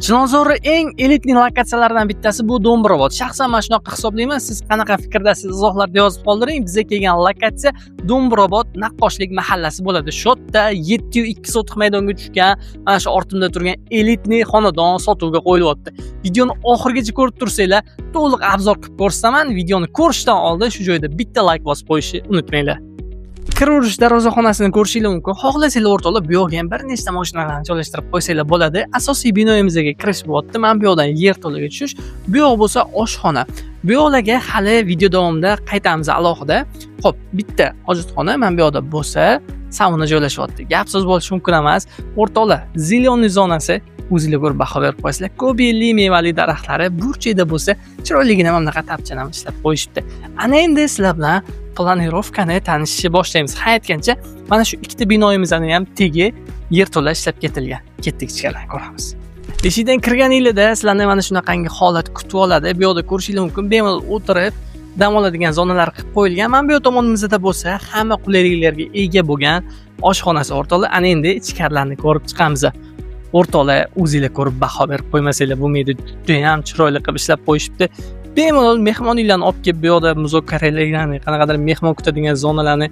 Chilonzorni eng элитный lokatsiyalaridan bittasi bu Do'mbirovod. Shaxsan men shunaqa hisoblayman. Siz qanaqa fikrdasiz, izohlarda yozib qoldiring. Bizga kelgan lokatsiya Do'mbirovod naqqoshlik mahallasi bo'ladi. Shu yerda 702 sotix maydonga tushgan, mana shu ortimda turgan элитный xonadon sotuvga qo'yilyapti. Videoni oxirigacha ko'rib tursanglar, to'liq обзор qilib ko'rsataman. Videoni ko'rishdan oldin shu joyda bitta like bosib qo'yishni unutmanglar. Kiraverish darvozaxonasini ko'rishinglar mumkin. Xohlasanglar, o'rtoqlar, bu yoqqa ham bir nechta mashinalarni joylashtirib qo'ysanglar bo'ladi. Asosiy binoyimizga kirish bo'lyapti. Mana bu yoqdan yerto'laga tushish, bu yoq bo'lsa oshxona. Bu yoqlarga hali video davomida qaytamiz alohida. Xo'p, bitta hojatxona, mana bu yoqda bo'lsa sauna joylashyapti. Gap so'z bo'lishi mumkin emas. O'rtoqlar, зеленый zonasi, o'zinglar ko'rib baho berib qo'yasizlar. Ko'p yillik mevali daraxtlari, burchakda bo'lsa chiroyligina mana bunaqa tapchani ham ishlab qo'yishibdi. Ana endi sizlar bilan планировка ni tanishishni boshlaymiz. Ha, aytgancha, mana shu ikkita binoyimizni ham tegi yerto'la ishlab ketilgan. Ketdik, ichkaridan ko'ramiz. Eshikdan kirganinglarda sizlarni mana shunaqangi holat kutib oladi. Bu yoqda ko'rishinglar mumkin, bemalol o'tirib dam oladigan zonalar qilib qo'yilgan. Mana bu yoq tomonimizda bo'lsa hamma qulayliklarga ega bo'lgan oshxonasi, o'rtoqlar. Ana endi ichkarilarni ko'rib chiqamiz. O'rtoqlar, o'zinglar ko'rib baho berib qo'ymasanglar bo'lmaydi. Judayam chiroyli qilib ishlab qo'yishibdi. Bemalol mehmoninglarni olib kelib, bu yoqda muzokaralarni, qanaqadir mehmon kutadigan zonalarni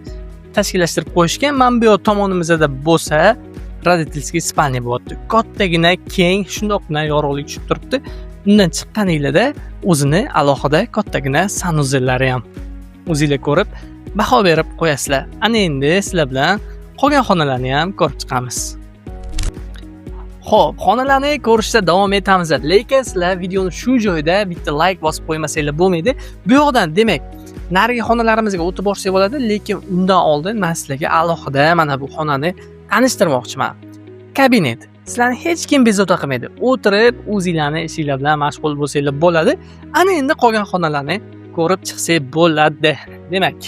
tashkillashtirib qo'yishgan. Mana bu yoq tomonimizda bo'lsa родительский спальня bo'lyapti. Kattagina, keng, shundoqqina yorug'lik tushib turibdi. Undan chiqqaninglarda o'zini alohida kattagina санузел lari ham, o'zinglar ko'rib baho berib qo'yasizlar. Ana endi sizlar bilan qolgan xonalarni ham ko'rib chiqamiz. Xo'p, xonalarni ko'rishda davom etamiz. Lekin sizlar videoni shu joyda bitta like bosib qo'ymasanglar bo'lmaydi. Bu yoqdan, demak, narigi xonalarimizga o'tib borsak bo'ladi, lekin undan oldin men sizlarga alohida mana bu xonani tanishtirmoqchiman. Kabinet. Sizlarni hech kim bezovta qilmaydi. O'tirib, o'zinglarni ishinglar bilan mashg'ul bo'lsanglar bo'ladi. Ana endi qolgan xonalarni ko'rib chiqsak bo'ladi. Demak,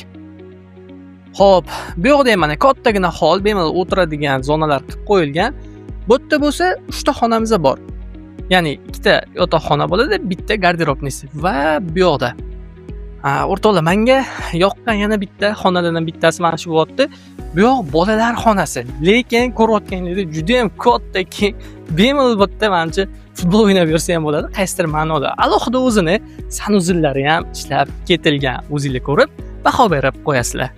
xo'p, bu yoqda ham mana kattagina hol, bemalol o'tiradigan zonalar qilib qo'yilgan. Bu yerda bo'lsa 3 ta xonamiz bor. Ya'ni ikkita yotoqxona bo'ladi, bitta гардеробный si va bu yoqda. Ha, o'rtoqlar, menga yoqqan yana bitta xonalardan bittasi mana shu bo'lyapti. Bu yoq bolalar xonasi. Lekin ko'rayotganingizdek juda ham katta, keng. Bemalol bu yerda manimcha futbol o'ynab yursa ham bo'ladi, qaysidir ma'noda. Alohida o'zini санузел lari ham ishlab ketilgan. O'zinglar ko'rib baho berib qo'yasizlar.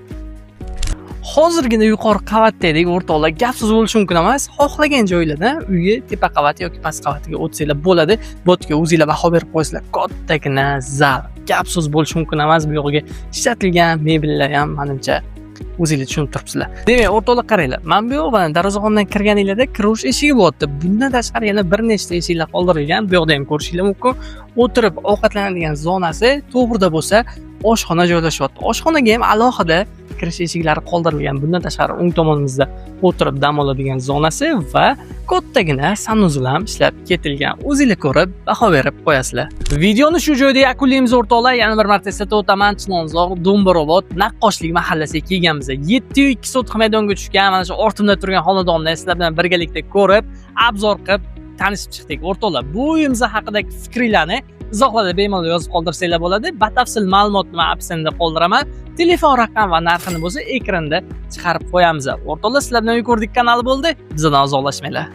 Hozirgina yuqori qavatda edik, o'rtoqlar, gap so'z bo'lishi mumkin emas. Xohlagan joylardan uyga tepa qavati yoki past qavatiga o'tsanglar bo'ladi. Bu yerga o'zinglar baho berib qo'yasizlar. Kattagina zal. Gap so'z bo'lishi mumkin emas. Bu yog'iga ishlatilgan mebellar ham, manimcha, o'zinglar tushunib turibsizlar. Demak, o'rtoqlar, qaranglar. Mana bu yoq, mana darvozaxondan kirganinglarda kirish eshigi bo'lyapti. Bundan tashqari yana bir nechta eshiklar qoldirilgan. Bu yoqda ham ko'rishinglar mumkin. O'tirib ovqatlanadigan zonasi, to'g'rida bo'lsa oshxona joylashyapti. Oshxonaga ham alohida kirish eshiklari qoldirilgan. Bundan tashqari o'ng tomonimizda o'tirib dam oladigan zonasi va kattagina санузел ham ishlab ketilgan. O'zinglar ko'rib baho berib qo'yasizlar. Videoni shu joyda yakunlaymiz, o'rtoqlar. Yana bir marta eslatib o'taman, Chilonzor Do'mbirovod naqqoshlik mahallasiga kelganmiz. 702 sotix maydonga tushgan mana shu ortimda turgan xonadonni sizlar bilan birgalikda ko'rib, обзор qilib tanishib chiqdik. O'rtoqlar, bu uyimiz haqidagi fikringlarni izohlarda bemalol yozib qoldirsanglar bo'ladi. Batafsil ma'lumotni men описание da qoldiraman. Telefon raqam va narxini bo'lsa ekranda chiqarib qo'yamiz. O'rtoqlar, sizlar bilan Uy ko'rdik kanali bo'ldi. Bizdan uzoqlashmanglar.